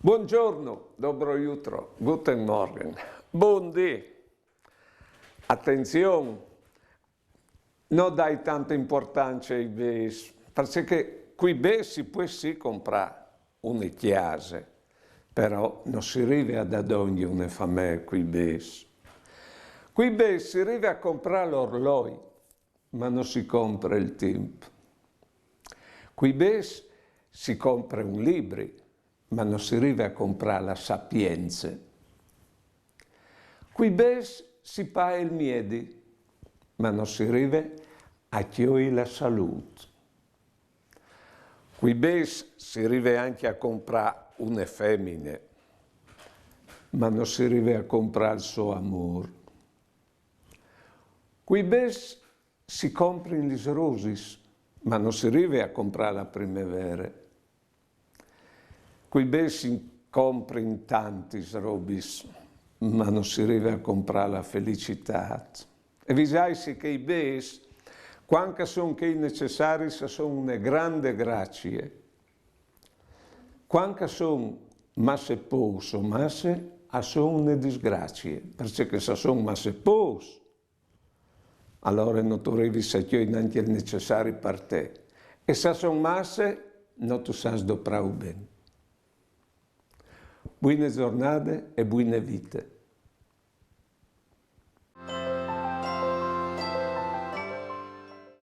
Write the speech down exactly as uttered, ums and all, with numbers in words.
Buongiorno, dobro jutro, guten Morgen, bundì. Atenzion, no dai tanta importancia ai bês, parcè che cui bês si pues sì comprâ une cjase, però no si rive a dâ dongje une famee cui bês. Cui bês si rive a comprâ l'orloi, ma no si compre il timp. Cui bês si compre un libri, ma no si rive a comprâ la sapience. Cui bês si pae il miedi, ma no si rive a cjoi la salût. Cui bês si rive ancje a comprâ une femine, ma no si rive a comprâ il so amôr. Cui bês si comprin lis rosis, ma no si rive a comprâ la primevere. Cui bês si comprin tantis robis, ma no si rive a comprâ la felicitât. E visaitsi che i bês, cuant che a son chei necessaris, a son une grande gracie. Cuant che a son masse pôcs o masse, a son une disgracie, parcè che se a son masse pôcs, alore no tu rivis a cjoi nancje il necessari par te. E se a son masse, no tu sâs doprâju ben. Buine zornade e buine vite.